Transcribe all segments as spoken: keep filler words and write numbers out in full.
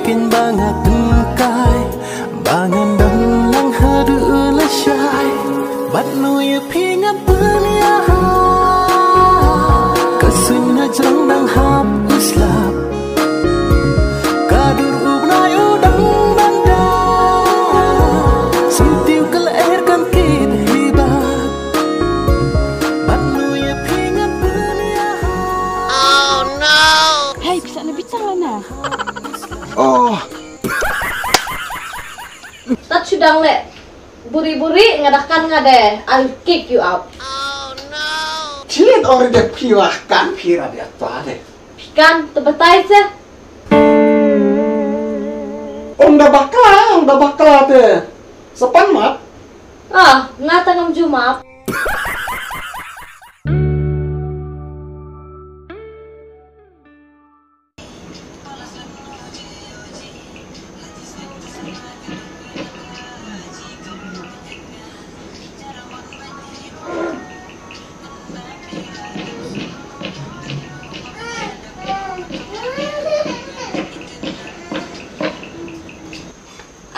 Kin ba nga pynkai, ba ngan dang lang haduh lashai. Bad nu ïa phi ngan pynïaha. Ka suiñ na jrong dang hap u slap. Ka dur u bnai u dang dang da. Sngewtiew ka lyer kan kit hi ba. Bad nu ïa phi ngan pynïaha. Hey, pisa na bitang lana. Oh. Tat shu dang leh. Buri buri nga dak kan nga de. I'll kick you out. Chit ong re de phi wa kan phi ra de ta de. Phi kan te batai se. Ong da bakla, ong da bakla te. Sapan mat. Ah, nga ta ngam ju map.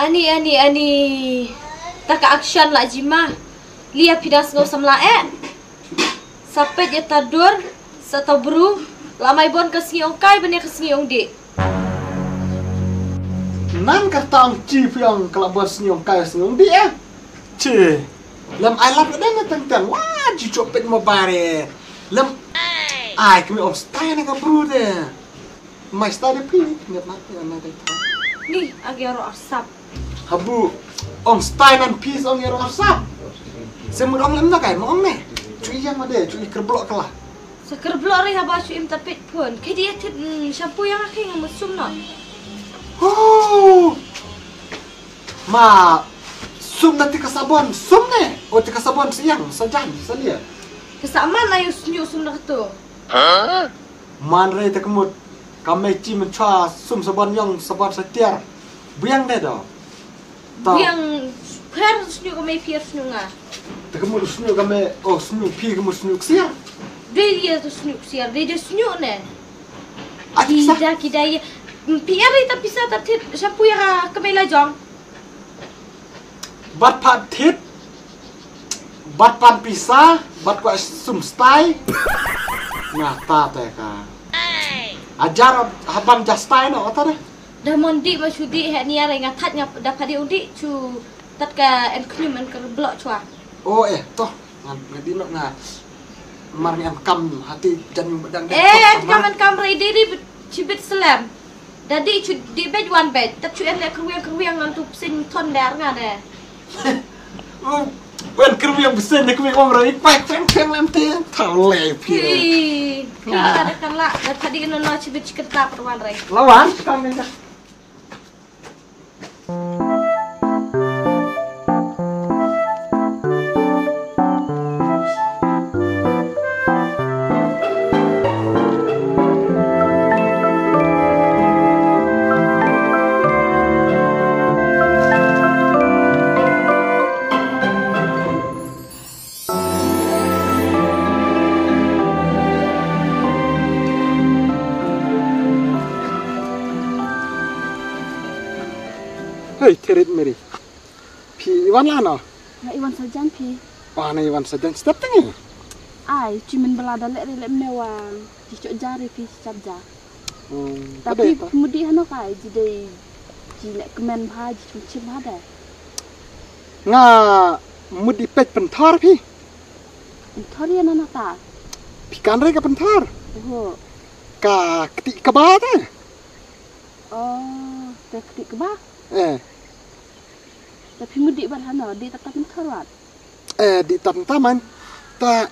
Ani, ani, ani. Ta ka action la jima. Lia phi da sngew samla eh. Sa peit ïa ta dur, sa ta bru, la mai bon ka sngi ong kai bane ka sngi ong dih. Nan ka ta ong chi phi ong ka la bon sngi ong kai sngi ong dih eh. Chi. Lem ai lap ka dang tang tang. Wa ji chop peit mo bare. Lem ai kami ong stai na ka bru de. Mai stai de phi, ngat mat ni ana de ta. Ni agi aro arsap. Habu, ong stai nan phi ong ïa ong sap. Semut ong lem na kai, ma ong ne. Chui yang ma de, chui kerblok kala. Sa kerblok ri haba chui im tapit pun. Kedi atit shampoo yang aki ngamut sum no. Oh. Ma sum na tika sabon, sum ne. O tika sabon siang, sajan, salia. Kesaman ayu snyu sum na ketu. Huh? Man rei te kemut ka mei chi men chwa sum sabon yong sabon sa tiar. Biang de do. Biang pher snyu ka mei pher snyu nga. Te kemut snyu ka mei o snyu phi kemut snyu ksiar. Dei dia tu snyu ksiar dei dia snyu ne. Ati sa. Kita kita ye. Phi ari ta pisa ta tit shampoo ya ka mei la jong. Bat pat tit. Bat pan pisa, bat kwa sum stai. Nga ta te ka. Ajar haban ja stai no ta de. Da mon di ma chu di he ni are nga that nga da padi udi chu tat ka en knyum en ker blok chwa. Oh eh to nga di no nga. Mar nga em kam hati jan yu dang. Eh, kam en kam rei di ri chibit selam. Dadi chu di bej wan bej, tat chu en le kerwiang kerwiang ngan tu psin ton der nga de. Wen kerwiang psin ne kerwiang ong rei pai teng teng lem te. Tau le phi. Ka de kan la, da tadi no no chibit chikertap wan rei. Lawan, kam ni. Hei, Terit Mary. Phi Iwan la no? Na Iwan Sajan phi. Wa na Iwan Sajan step tengi. Ai, chimin bala da le le me wa. Ji chok jari phi chap ja. Hmm, ta phi mudi hano kai ji dei ji le kmen bha ji chum chim bha dei. Nga mudi pech penthor phi. Penthor ya nana ta. Phi kan re ka penthor. Oho. Ka kti kaba ta. Oh, te kti kaba. Eh. Ta phi mudi bal hano di ta ta penthor wat. Eh, di tam taman. Ta.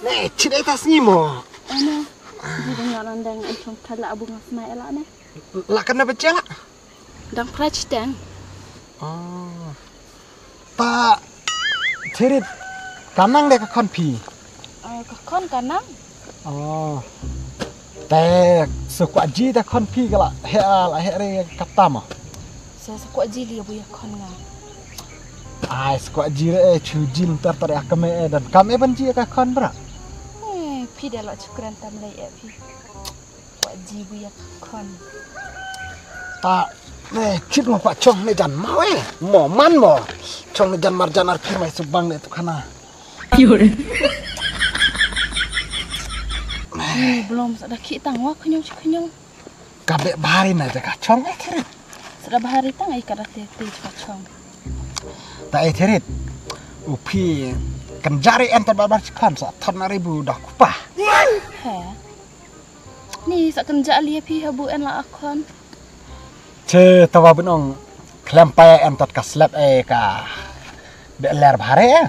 Ne, chide ta sngi mo. Ano. Di dang ran dang an chong kala abu ngas mai ela ne. La kan na bechela. Dang pra chiteng. Oh. Ta. Chirit. Kanang de ka khon phi. Ka khon kanang. Oh. Te sukwa ji ta khon phi kala he ala he re kata ma. Sa sukwa ji li bu ya khon nga. Ai sukwa ji re chu ji tar tar ya kame e dan kam e ban ji ka khon bra. Eh phi de la chukran tam lei e phi. Sukwa ji bu ya khon. Ta ne chip ngam kwah chong ne jan mawe. Mo man mo. Chong ne jan marjan ar phir mai subang ne tu khana. Ni blom sa da khi tang wa khnyo chi khnyo. Ka be bhari na jaka chong eh Thirit. Sa da bhari tang ai ka da te te chi ka chong. Ta eh Thirit. U phi kan jari en ta ba bar chi khan sa thon na ribu da kupa. He. Ni sa kan ja li phi ha bu en la akhon. Che tawa bunong klem pa en tot ka slep eh ka be ler bhare eh.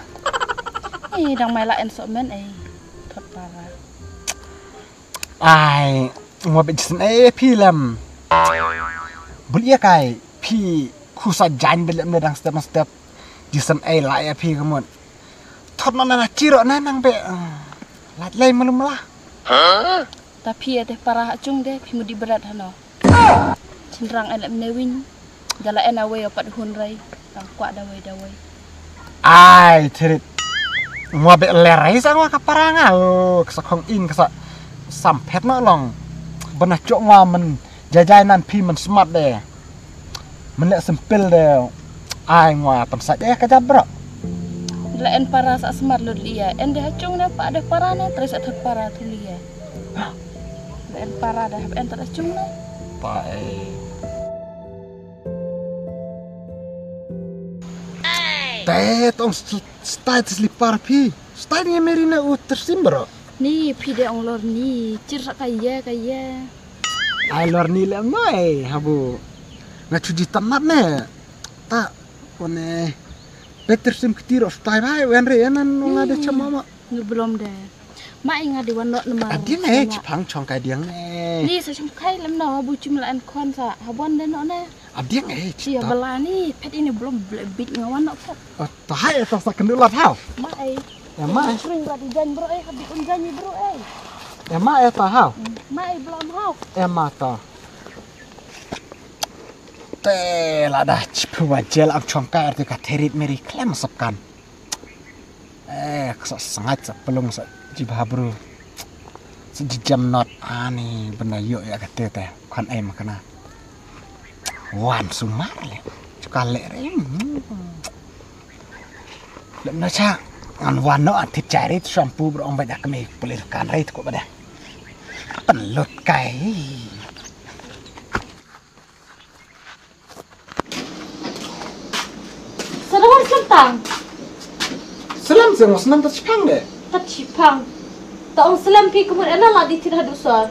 Ni dang mai la en so men eh. Thot para. Ai, ngwa be jisen eh phi lem. Bul ia kai phi khusa jan be lem ne dang step step. Jisen eh la ia phi kemut. Thot mana na chiro na nang be. Lat lai malum lah. Ta phi ate para ha chung de phi mudi berat hano. Chinrang en em newin. Jala en away opat hun rai. Tang kwa dawai dawai. Ai Thirit. Ngwa be lerai sa ngwa ka para nga. Oh, kasa khong in kasa samphet no long. Bana chok ngwa men jajai nan phi men smart de. Men le simple de. Ai ngwa pan sa de ka jabro. La en para sa smart lut lia. En de ha chung ne pa de para ne trai sa thot para tu lia. La en para de ha en ta da chung ne. Pa eh. Te tong stai te slipar phi. Stai ni meri na u tersim bro. Ni phi de ong lor ni chir sa ka ye ka ye. Ai lor ni le no eh habu. Nga chuji tamat ne. Ta kone. Peter sim kiti ro stai bai wen re nan nga de chama ma. Ngi belum de. Ma inga di wan not nama. Adiang eh chipang chong kai diang eh. Ni sa chong kai lem no bu chim la an kon sa habon de no ne. Adiang eh. Sia bala ni pet ini belum bit nga wan not pet. Ta hai ta sa kendulat hau. Ma ai. Ya ma ai. Sering ba di jan bro eh habi un jan ni bro eh. Ya ma ai ta hau. Ma ai belum hau. Ya ma ta. Te lada chipu wa jel ak chong kai arti ka Thirit meri klem sap kan. Eh, sa sangat sa pelung sa jibha bru. Sa jijam not ani benda yuk ya kata te kan ai makana. Wan sumar le. Chuka le re. Lem na cha ngan wan no antit chari shampoo bro ong bada kami pelir kan rai ko bada. Pen lut kai. Sa da wan slem tang. Slem se mo snam ta chipang de. Ta chipang. Ta ong slem phi kumur ena la di thir hadu sor.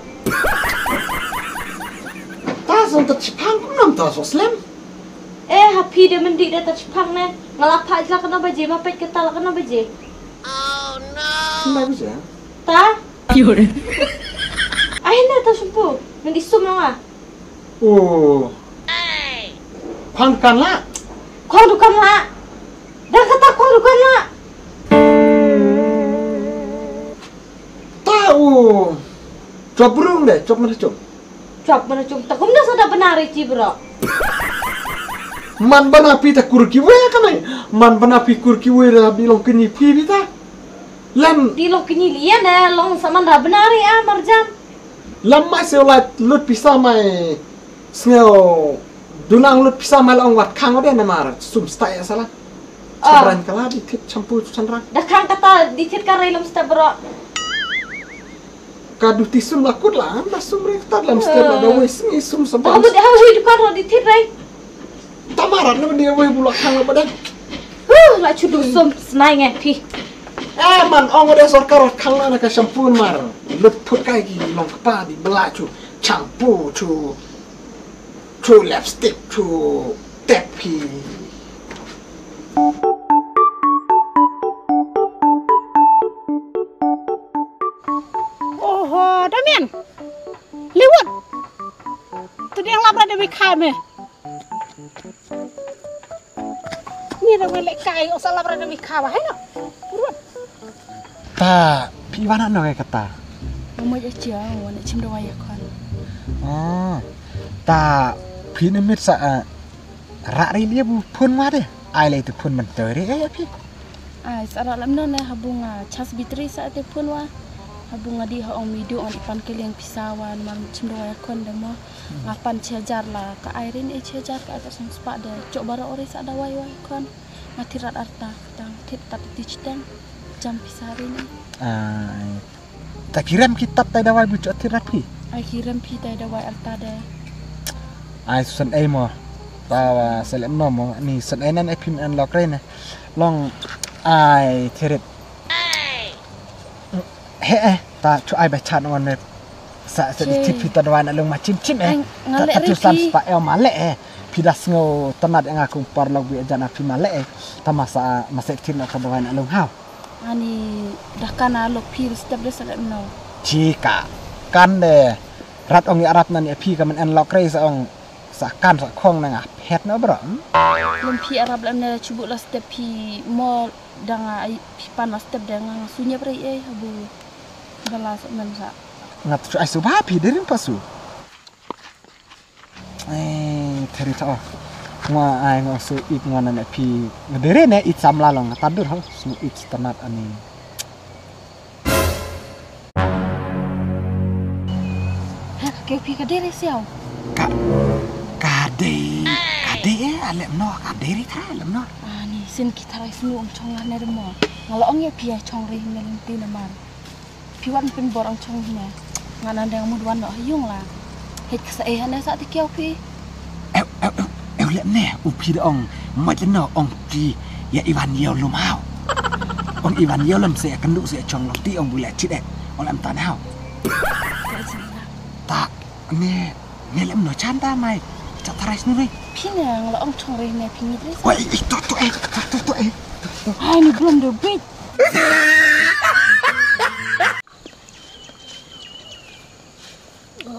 Ta song ta chipang kum nam ta so slem. Eh ha phi de mendi de ta chipang ne. Nga la pha jla kano baje ma pet kata la kano baje. Kano baje? Ta. Ai na ta shampoo. Mendi sum nga. Oh. Khang dukan la. Khang dukan la. Dah kata khang dukan la. Tahu. Chop burung deh, chop mana chop. Chop mana chop. Takum dah sada benar ci bro. Man bana pi ta kur kiwe kan ai. Man bana pi kur kiwe da bilong kini pi bita. Lam. Di long kini lian eh long saman ra benari ah marjan. Lam mai se ulat lut pisa mai. Sngeo dunang lut pisa mai long wat khang ode namar sum sta ya sala. Ah. Chabran kala di thit champu chanrang. Da khang kata di thit ka rai lam sta bro. Ka du ti sum la kut la am da sum re kata lam sta la da wei sngi sum saban. Ba bu de ha wei du ka ro di thit rai. Tamarat na dia wei bulak khang ba dan. Huh, la chudu sum snai nge phi. Eh man ong de sorkar khang na ka shampoo mar. Lut thut kai ki long kpa di bela chu shampoo chu chu lipstick chu tep phi. Oho, Damian. Liwat. Tu dia lap ra de bi khai me. Ni da wele kai o sala bra da mi khawa hai no. Purwan. Ta phi wana no kai kata. Mo ja chia wana chim do ya khon. Oh. Ta phi ne mit sa ra ri lia bu phun wa de. Ai le tu phun man to ri ya phi. Ai sa ra lam no ne habung a chas bitri sa te phun wa. Habu nga dih ha ong mi duh ngan i pan kylliang pisa wa namar chim dawai khon da mo. Nga pan chi hajar la ka ai rin e chi hajar ka ai ta song spah da chok baroh ri sa dawai wa khon. Nga thirat arta tang thit tat ti chiteng jam pisa rin e. Ai. Ta ki rem ki tat tai dawai bu chok thirat phi. Ai ki rem phi tai dawai arta da. Ai susan ai mo. Ta wa selem no mo ni susan ai nan ai phim en lok re ne. Long ai thirit. He eh ta chu ai ba chan wan ne. Sa sa di Che. Tip phi ta dawai na lung ma chim chim eh. Ai, nga Ta leh ta ri chu san ki. Spa eh ma leh eh. Phi da sngew tanat nga kum par lok bi ajan a phi ma leh eh. Ta ma sa ma se tin ta dawai na lung hau. Ani da kana lok phi step de sa leh no. Chi ka kan de rat ong ya rap nan ya phi ka men en lok re sa ong sa kan sa khong na nga phet na bro. Hmm? Lem phi arap lem ne chubu la step phi mo dang ai phi pan la step de nga sunya bre eh habu. Bala sa men sa. Ngat chu ai su ba phi derin pasu. Eh, theri ta. Nga ai nga su it nga na phi nga derin eh it samla long ta dur ha su it tanat ani. Ha, ke phi ka deri siau. Ka ka dei ka dei eh alem no ka deri ta alem no. Ani sin ki tharai snu ong chong la ne mo. Nga la ong ya phi ya chong ri ne lim ti na mar. Phi wan pynbor ong chong ne. Nga nan dang mut wan no ha yung la. Hej ka sa eh ne sa ti kiau phi. Eu eu eu eu lem ne u phi da ong maj no ong phi ya iwan yau lum hau. Ong iwan yau lum se kan du se chong lok ti ong bu le chit eh. Ong lem tan hau. Ta ne ne lem no chan ta mai. Cha tarai snu re. Phi ne ang la ong chong re ne phi ni re. Wai ik to to eh to to to eh. Hai ni belum do bit.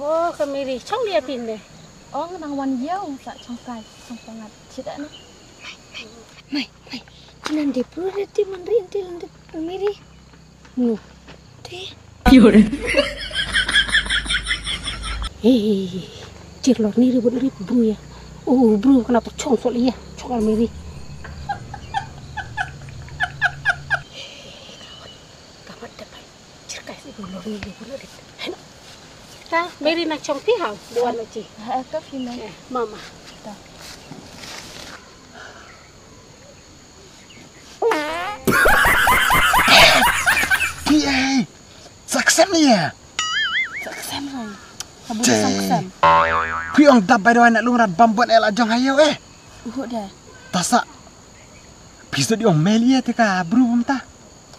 Oh, ka Miri chong dia pin deh. Ong nang wan yau sa chong kai chong pangat. Chit ana. Mai, mai. Kinan de pru de ti man ri inti lan de Miri. Nu. Te. Hey, cir lor ni ribut ribut bru ya. Oh, bru kena tu chong sol ya. Chong al Miri. Kamat dapat cerkai si bulur ni bulur. Hen. Ta, Mary na chong pi hau, buan na chi. Ha, ka pi na. Eh, mama. Ta. Pi ai. Saksam ni ya. Saksam hai. Habu Jai. Saksam. Pi ong dap bai dawai na lungrat bam buan el ajong hayo eh. Uhu deh. Tasa. Pi so di ong meli ya te ka bru bum ta.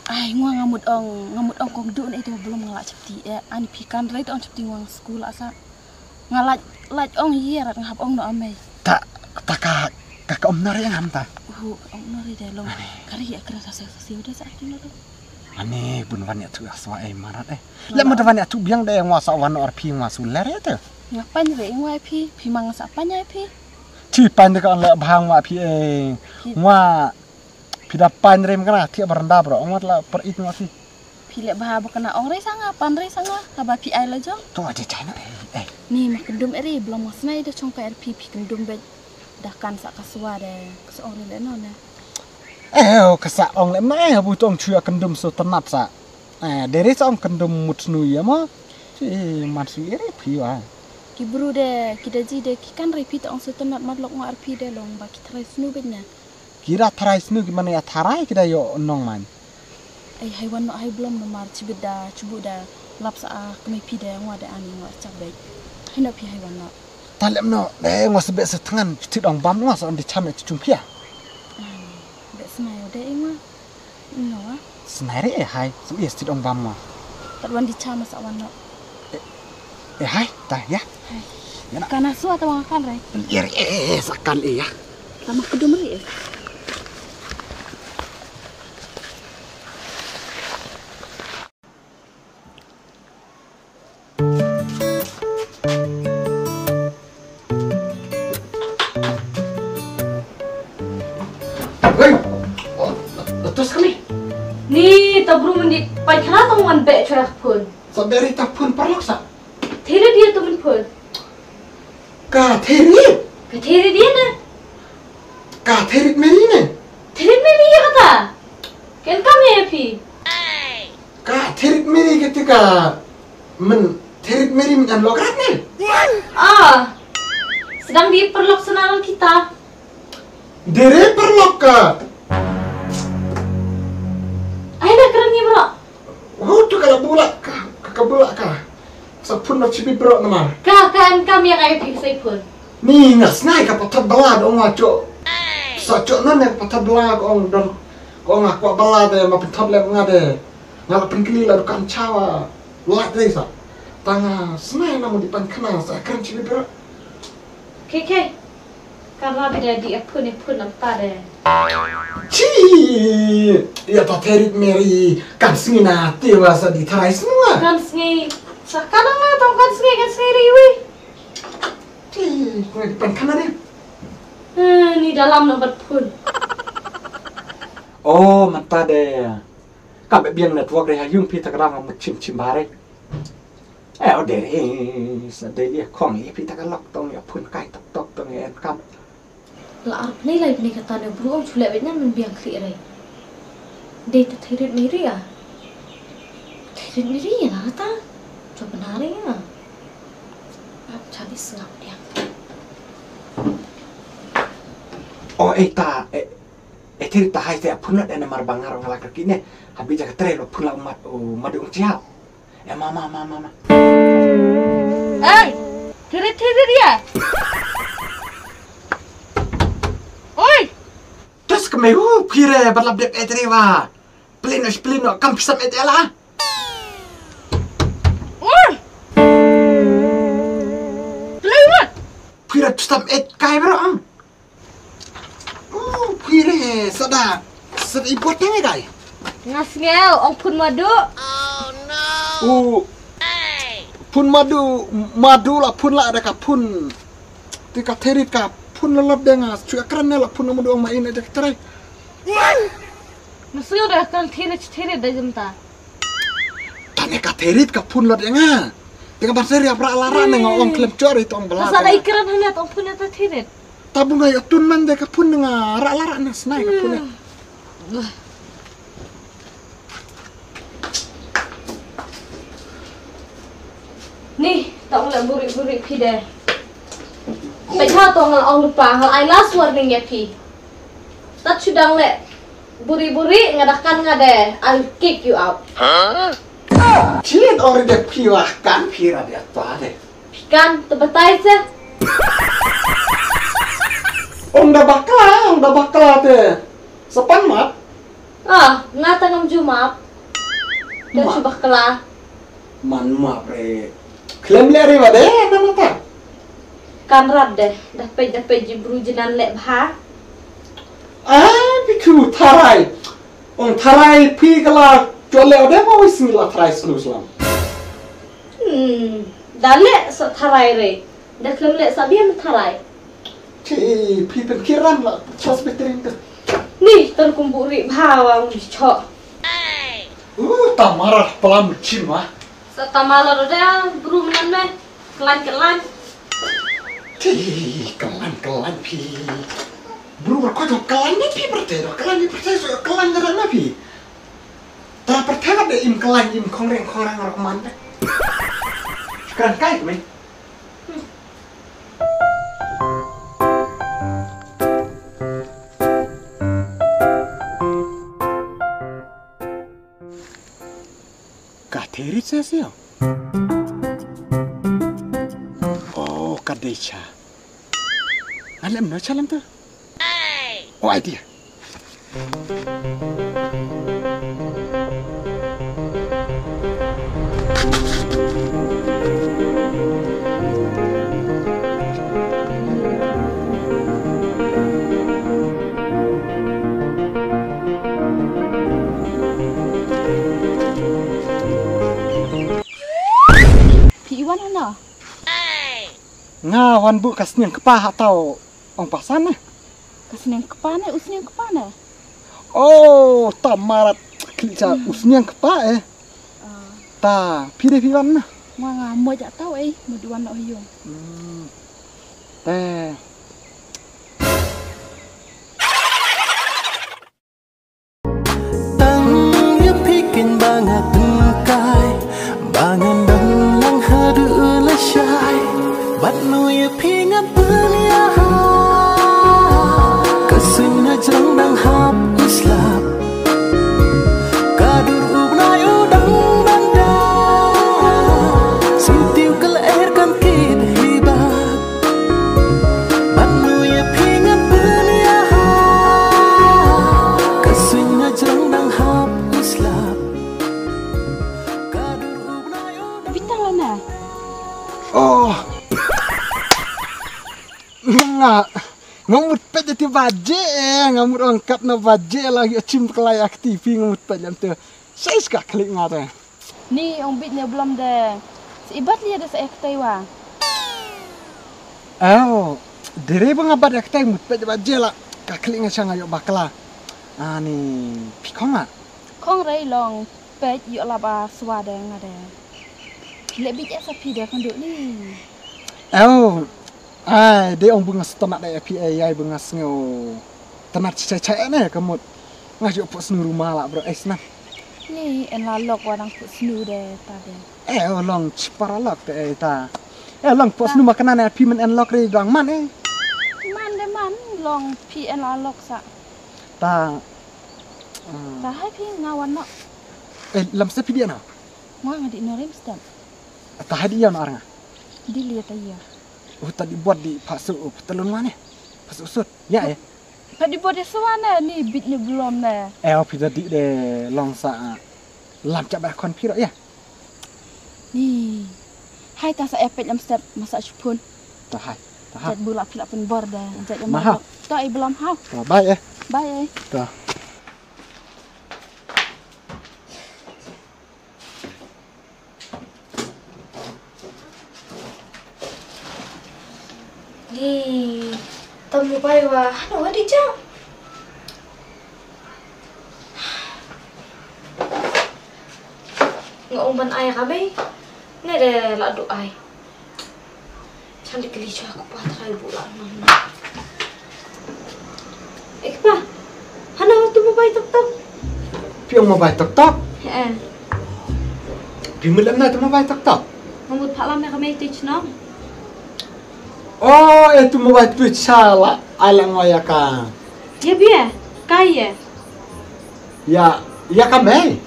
Ai, ngwa nga mut ong, nga mut ong kong dun ito belum nga lak chapti eh. Ani phi kan rai to ong chapti ngwa nga skul asa. Nga lak, lak ong ye rat nga hap ong no amei. Ta, ta ka, ka, ka om nari ngam ta. Hu, ong nari de long. Ani. Kari ya kra sa sa sa udah sa ati no to. Ani, bun wan ya tu aswa eh marat eh. Lem mut wan ya tu biang de ngwa sa wan or phi ngwa suler ya tu. Nga pan re ngwa phi, phi mang sa pan ya phi. Chi pan de ka on le bhang ngwa phi eh. Phi ngwa Phi da pan rem kana ti baranda bro. Ong wat la per it ngot phi. Phi le bha ba kana ong re sanga pan re sanga haba phi ai la jong. To aja china eh. Eh. Ni ma kendum eri belum mas nai da chong ka er phi phi kendum be. Da kan sa ka swa de ka sa ong re le no ne. Eh oh, ka sa ong le mai habu tong chuya kendum so tanat sa. Eh dere sa ong kendum mut snu ya mo. Si man si eri phi wa. Ki bru de ki da ji de ki kan re phi ta ong so tanat mat lok ngo er phi de long ba ki trai snu be nya. Kira tharai snu ki mane ya tharai kida yo nong man. Ai hai wan no hai blom no mar chibit da chibu da lap sa a kmai phi da ngwa da ani ngwa chak bai. Hai no phi hai wan no. Talem no de ngwa sebe se tngan ti dong bam ngwa sa on di cham ya ti chung pia. Ani be snai o de ngwa. No wa. Snai re eh hai sebe se ti dong bam ngwa. Tat wan di cham sa wan no. Eh hai ta ya. Hai. Ya na. Kana sua ta wang kan re. Ya re eh sa kan eh ya. Lama kedum re eh. Hei, oh, letus kami. Ni tabru mendit paikana tong wan bek chwa phun. Sa beri ta phun parlok sa. Tiri dia tu men phun. Ka tiri. Ka tiri dia na. Ka tiri meri ne. Tiri meri ya kata. Ken kami ya phi. Ka tiri meri ketika Men, Therit Mary men jan lok rat ne? Ah, sdang dei paralok sa na lang kita. Dei re paralok ka. Ai na kren ni bro. Hu tu ka la bulak ka, ka, ka bulak ka. Sa phone na chibi bro namar. Ka, ka em kam ïa ka ïa phi sa phone. Ni nga snai ka pathap bala da ong wa cho. Sa cho non ne ka pathap bala ka ong don. Ka ong nga kwah bala de ma pathap lem nga de. Nga la pynkli la dukan chawa. Lak dei sa. Tang nga snai na mo di pan khana sa kren chibi bro. Ke, ke. Ka rap de di a phone, a phone namta de. Chi. Ïa ta Therit Mary. Kan sngi na te wa sa di tharai semua. Kan sngi. Sa kan nga tong kan sngi, kan sngi ri wi. Chi. Ko di pan khana de. Eh, ni dalam nomor phone. Oh, mata de. Ka be biang network re ha yung phi ta ka dang mut chim chim bare. Eh, o dei re, sa dei ïa khong ïa phi ta ka lok tong ïa phone kai tok tok tong ïa en kam. La ar pnei lai pnei kata ne bru ong chule wei na men biang khri re. Dei ta Therit Mary a. Therit Mary ïa na ta. Cho pnari a. Ap chali sngap dia. O, eh, ta, eh, eh, Therit ta hai te a phone la de namar bangar ong la ka kine. Habi ja ka tre lo phone la mat, o, madu ong chia. Eh, ma, ma, ma, ma, ma. Ai, Therit, Therit ïa. Oi. Terus kemai, uh, phire, bat lap dep eh, Therit wa. Pelin, eh, pelin, kam pisam eh, la. Oi. Pelin, wa. Phire, pisam eh, kai bro, am. Uh, phire, sada. Sada i bot nang kai. Nga sngel, ong phone madu. Uh, phone madu, madu la phone la da ka phone. Ti ka Therit ka phone la lap de nga. Chu akran ne la phone madu ong ma ina de ka trai. Nga sngel da kan Therit, Therit da jemta. Tane ka Therit ka phone la de nga. Ti ka ban Therit abra la ra ne nga ong klem chori tong bala. Sa da ikran hana tong phone ta Therit. Ta bu nga ïa tun man de ka phone nga ra la ra na snai ka phone. Ni, ta ong le buri buri phi de. Peit ha tong nga ong lupa hal ai last warning ïa phi. Ta chu dang le buri buri nga da kan nga de, I'll kick you out. Chin ong de phi wa kan phi ra de ta de. Kan, te batai se. Ong da bakla, ong da bakla te. Sapan map? Ah, nga ta ngam ju map. Te chu bakla. Man map re. Klem le re wa de, na mata. Kan rat de, da pej, da pej ji bru jinan le bha. Ah, pi chu tharai. Ong tharai phi kala, chu le de ma wis ni la tharai slu slam. Hmm, da leh sa tharai re. Da khlem leh sa biang tharai. Chi, phi pen kiran la chas betrin ka. Ni, tan kum buri bha wa wi cho. Uh, tamara plam chim wa. Sa tamala ro da brum nan me. Kelan kelan. Chi, kelan kelan phi. Brum ko to kelan ni phi berte do. Kelan ni berte so kelan da na phi. Tara pertama de im kelan im khongreng khongrang rak man de. Sekarang kai me. Ka Therit sa sio. Oh, ka dei cha. Ngalem no cha lam tu. Oh, idea. Phi wan hana? Nga wan bu ka sniang kpa ha tau ong pasan ne. Ka sniang kpa ne, u sniang kpa ne. Oh, ta marat kli cha u sniang kpa eh. Ah. Ta phi de phi wan na. Nga nga mo ja tau eh, mo di wan no yung. Hmm. Te. Tang ïa phi kin ba nga tynkai ba ngan dang Phi ngan pynïaid ha ka suiñ na jrong dang hap u slap. Ka dur u bnai u dang dang da. Sngewthuh ka lyer kan kit hi ba. Bad nu ïa phi ngan pynïaid ha ka suiñ na jrong dang hap u slap. Ka dur u bnai u dang. Bit tang lana. Oh. Nga, nga mut peit ïa ti baje, eh, nga mut ong katno baje la ïa chim klai ak ti phi nga mut peit lam te. Sai ska klik nga te. Ni ong bit ne blom de. Si ibat lia de sa ek tai wa. Oh, dere ba nga bat ek tai mut peit baje la. Ka klik nga sha nga ïoh bakla. Ani, phi khong nga. Khong rei long. Peit ïoh lap a swa de nga de. Leh bit ïa sa phi de khynduh ni. Oh. Ai, de ong bu nga sngewtynnat de phi ai ai bu nga sngew. Tynnat chai chai ne ka mut. Nga ïoh pok snu ruma la bro ai sna. Ni en la lok wa dang pok snu de ta de. Eh, oh long chipara lok te eh ta. Eh, long pok snu ma kana ne phi men en lok re dang man eh. Man de man long phi en la lok sa. Ta. Hmm. Ta hai phi nga wan no. Eh, lam step phi dia na? Nga nga di no rim step. Ta hai dia na ar nga? Di lia ta ia. Oh, ta di buat di pasu, oh, patalun wan eh. Pasu sut. Ya eh. Ta di buat de swa ne ni bit ni belum ne. Eh, oh, phi ta di de long sa. Lam chap ba kon phi ro ya. Ni. Hai ta sa epek lam step masa shipun. Ta hai. Ta hai. Jat bula pila pun bor da. Jat yang mahal. Ta i belum hau. Ta bai eh. Bai eh. Ta. Ni. Tam lu bai wa. Hanu wa di jam. Nga ong ban ai ka mei. Ne de la du ai. Chan de kali chwa ko pa trai bu la nang na. Eh pa. Hana tu mobile tok tok. Pi ong mobile tok tok. Eh. Pi mut lam na tu mobile tok tok. Ngamut pa lam ya ka mei tu chnong. Oh, eh tu mobile tu chala. Ai la ngoya ka. Ya bia. Kai ya. Ya, ya ka mei.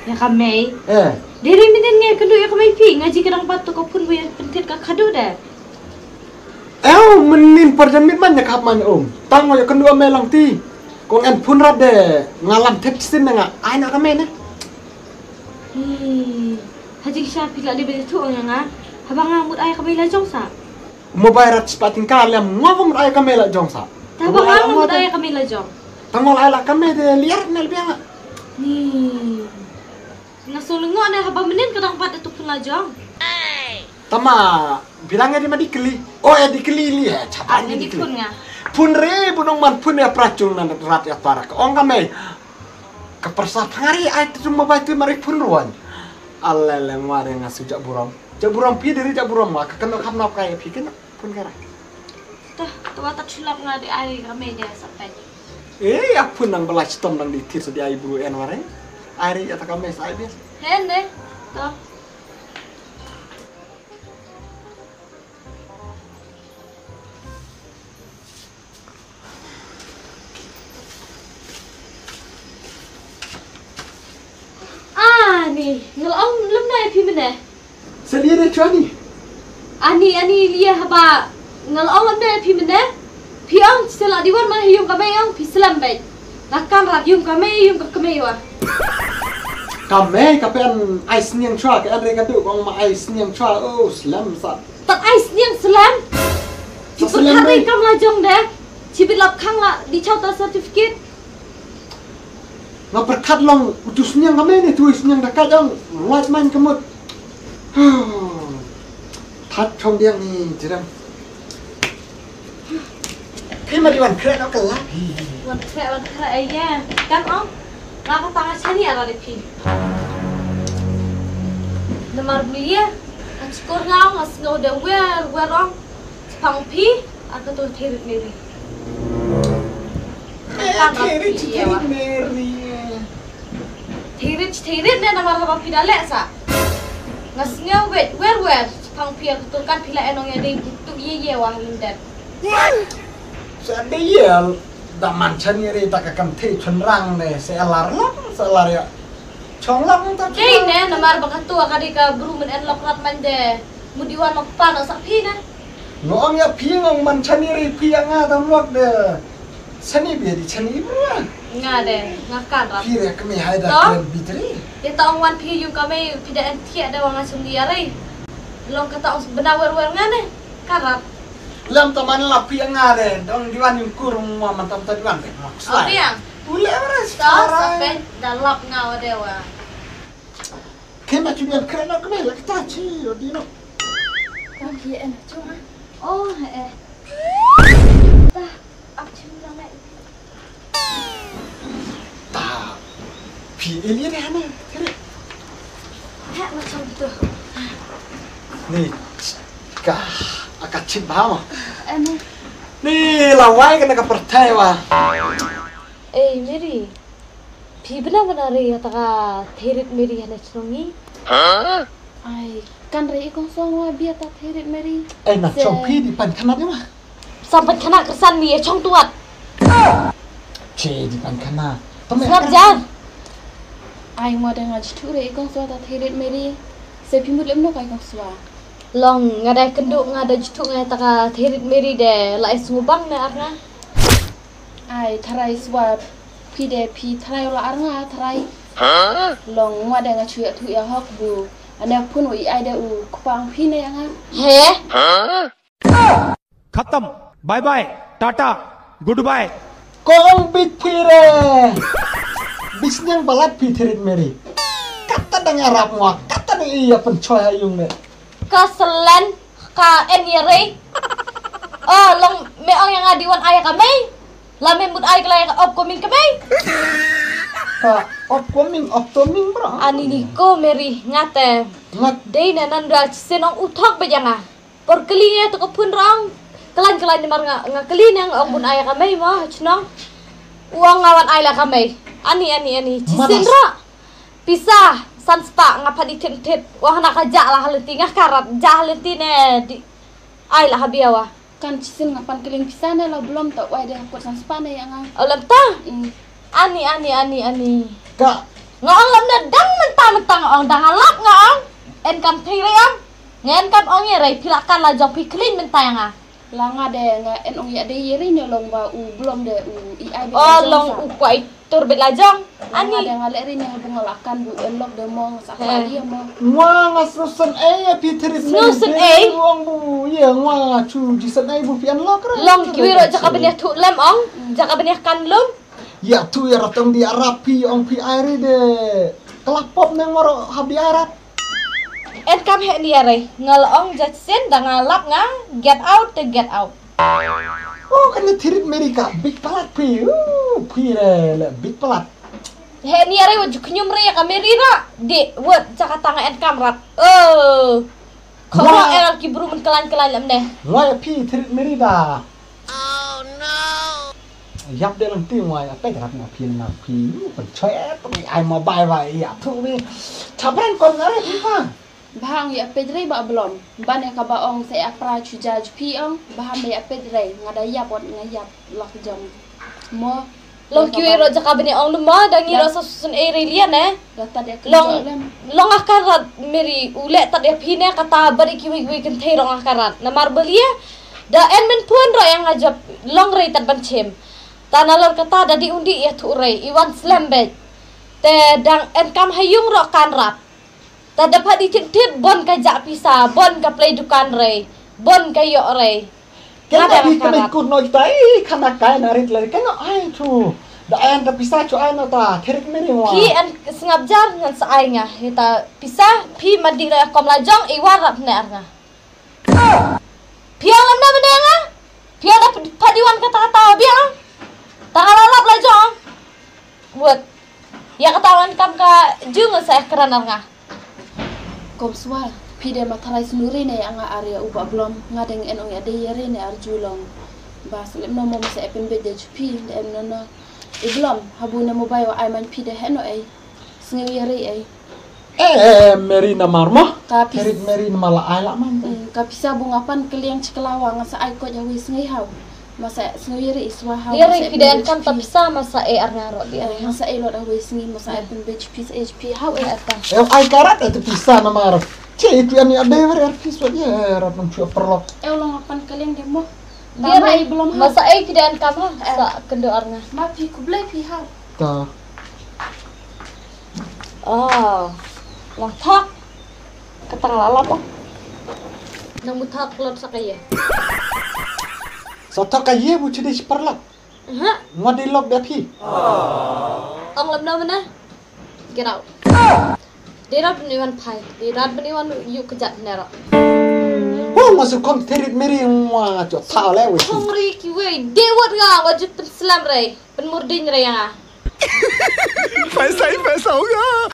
Ya ka mei. Eh. Deri minin ngai kendu ya ka mei pi ngaji kedang pat tu ko pun bu ya pentit ka kadu de. Eh, minin perjamit man ya ka man um. Tang ya kendu mei lang ti. Kong en pun rat de ngalam tet sin nga ai na ka mei ne. Hi. Haji sha pi la de be tu nga. Haba nga mut ai ka mei la jong sa. Mobile rat sepating kaliam ngwa bang rai kami la jong sa. Tabo bang rai kami la jong. Tangol ai la kami de liar nel biang. Ni. Nga sulu ngo ne haba menin kadang pada tu pun la jong. Tama bilang di ma di keli. Oh ya di keli li ya chapa ni di keli. Pun re bunong man pun ya pracung nan rat ya parak. Ong kami. Ka persa phangari ai tu mobile tu mari pun ruan. Alele ngwa de nga su jak burom. Jak burom pi diri jak burom wa ka kena kham nap kai pi kena pun kara. Tah, tu wa tak sulap nga di ai ka mei de sa pen. Eh, ya pun nang belai stom nang di tir sa di ai bru en ware. Ai ri ya tak ka mei sa ai bias. Hen de. Tah. Ani, ngal ong lem na phi mene. Sa lia de chwa ni. Ani, ani lia haba ngal ong lem na phi mene. Phi ong sela di wan ma hi yung ka mei ong phi selam bai. Nakan rat yung ka mei yung ka mei wa. Ka mei ka pen ai sniang chwa ka andre ka du kong ma ai sniang chwa oh selam sa. Tat ai sniang selam. Sa selam bai. Kam la jong de. Chibit lap khang la di chau ta certificate. Nga perkat long utu sniang kami ni tu sniang dekat jong. Ruat main kemut. That chong diang ni jerang. Phi ma di wan krek no kelap. Wan krek wan krek ya. Kan ong. Nga ka tang chani ala di phi. Namar beli ya. Achkor nga ong asno de wer wer ong. Pang phi, ar ka tu thirit meri. Kan thirit meri. Thirit thirit ne namar haba phi da leh sa. Nga sngew wet wer wer. Ang phi ïa ka tur kan phi la enong ïa dei tu ye ye wang lyndet. Sa dei ye da man chan ye re ta ka kam the chun rang ne se alar la se alar ya. Chong la ta. Dei ne namar ba ka tu ka dei ka bru men en lok rat man de. Mudi wan lok pan sa phi ne. Ngong ya phi ngong man chan ye re phi ya nga dam lok de. Sani bia di sani bia. Nga de, nga kan rap. Phi re kami hai da kren bitri. Te ta ong wan phi yu kami phi da en thiah da wang asum di arai. Long kata ong benda wer wer nga ne. Kan rap. Lam ta man la phi nga de, dong di wan yung kurung mo man tam ta di wan de. Mak sai. Ule ora ta sa pe da lap nga wa de wa. Kena chudian kren no kami la kita chi di no. Kan phi en chung ah. Oh eh. Ta. Ap chim lang eh. Ta. Phi alien hana. Tere. Ha macam tu. Ni ka aka chip ba ma. Em. Ni lawai kena ka pertai wa. Eh Mary. Phi bna bna re ya ta ka therit Mary hana chnong ni. Ai kan re i kong song wa bia ta therit Mary. Eh na chong phi di pan khanat ni ma. Sam pan khanat kersan mi ya chong tuat. Che di pan khanat. Sngap jar. Ai ngwa da nga jithu re i kong swa ta therit Mary. Se phi mut lem no kai kong swa. Long nga da kendu nga da jithu nga ta ka therit Mary de la es ngubang ne ar nga. Ai tharai swa phi de phi tharai la ar nga tharai. Long ngwa de nga chu ya thu ya hok bu. Ane phun u i ai de u kpang phi ne ya nga. He? Khatam. Bye bye. Tata. Goodbye. Kong bit phi re. Bisniang balat phi therit Mary. Kata dang arap ngwa. Kata dang iya pen choi ayung ne. Ka selen ka en ya re. Oh long me ong ya nga di wan ai ka mei. La me mut ai ka la ya ka upcoming ka mei. Ka upcoming upcoming bro. Ani ni ko Mary ngate. Ngat. Dei na nan da sen ong uthok ba ya nga. Por kali ne to ka phun rong. Kalan kalan ni mar nga nga kali ne nga ong bun ai ka mei mo chnong. Uang nga wan ai la ka mei. Ani ani ani. Chisin ra. Pisa san spah nga phadi thip thip. Wah na ka ja la halati nga karat ja halati ne di. Ai la habia wa. Kan chisin nga pan keling pisa ne la belum ta wai de hakut san spah ne ya nga. Alam ta. Mm. Ani ani ani ani. Ka. Nga ong lam ne dang menta menta nga ong dang alap nga ong. En kam thei re ong. Nga en kam ong ye re phi la kan la jong phi keling menta ya nga. La nga de nga en ong ya de ye re ne long ba u belum de u i ai. Oh long u kwai. Tur bit la jong. Ani. Nga de nga le ri ne bu nga la kan bu en lok de mong sa ka di mo. Ngwa nga snusen ei ya phi therit snusen ei. Ong bu ye ngwa chu jisen ei bu phi en lok re. Long kiwi ro jaka benia thu lem ong. Jaka benia kan lum. Ya thu ya ratong di arap phi ong phi ai re de. Kelap pop ne ngwa ro hab di arap. En kam he ni are. Nga la ong jisen da nga lap nga. Get out de get out. Oh kan ni thirit Mary ka big palat phi. Uh, phi re le big palat. He ni are wa ju khñium re ya ka Mary ra. Di wet jaka tang en kam rat. Oh. Khoro era ki bru men kelan kelan lam ne. Wai phi thirit Mary da. Yap de lang ti wai apa rat na phi na phi. Pen choi eh phi ai mobile wai ya thu ni. Chabran kon ngare phi pa. Bha ong ïa peit rei ba blom. Ban ïa kaba ong sa ïa pra chu ja ju phi ong. Bha me ïa peit rei nga da ïap wat nga ïap lak jam. Mo. Long kiwi ro jaka bani ong lum ma da ngi ro sa susun ei rei lian eh. Da ta de ka long long aka rat Mary u le ta de phi ne kata bari kiwi kiwi kin thei rong aka rat. Namar belia da en men pun ro yang ajab long rei tat ban chem. Ta na lor kata da di undi ïa thu rei i wan slem bej. Te dang en kam ha yung ro kan rat. Ta da pha di thit thit bon ka ja pisa, bon ka plei dukan rei, bon ka yok rei. Ken ka bi ka kut noi tai khana kai na rit lai ken ai thu. Da ai an ka pisa chu ai na ta therik meri wa. Phi an sngap jar ngan sa ai nga. Hita pisa phi madi la kom la jong i war rap ne ar nga. Phi ang lam na benda nga. Phi ang da pha di wan kata kata biang. Ta la lap la jong. Buat. Ya kata wan kam ka jung sa kran ar nga. Kom swa, phi de ma tharai snuri ne anga aria uba blom, nga deng en ong ya de yere ne arju long. Ba slip no mom sa epen bed de chupi, de en no no. I blom, habu ne mobile wa ai man phi de heno ei. Sngew yere ei. Eh, eh, Mary namar mo. Ka pis- Mary, Mary namar la ai la mam. Hmm, ka pisa bu nga pan kylliang chi kylla wa nga sa ai koit ha wei sngi haw. Ma sa sngi re iswa haw. Dia ma re sa phi da pynbeit kam ta phi. Pisa ma sa e ar nga ro dia. Eh, ma sa e lot ha wei sngi ma sa e pynbeit pisa e phi haw e. Eh, ai karat e ta pisa namar. Che itu ani ade ver er pisa ye rat nam chua perlok. Eh, long nga pan kylliang de mo. Dia ma re i belum ma haw. Sa e phi da kam ha. Eh. Sa kendo ar nga. Ma phi kublai phi haw. Ta. Ah, la thak. Katang la lap ah. Nang mu thak lot sa ka ye. Sa thak ka ye bu chidi si parlap. Ha? Ngwa di lop da phi. Ong lam na mana. Get out. Di rat bani wan phai. Di rat bani wan yu kejat nero. Oh, masuk kom terit meri ngwa chot thau le wei. Kong ri ki wei. Di wat nga wa jut pen slam rei. Pen murding rei nga. Paisa, paisa hoga.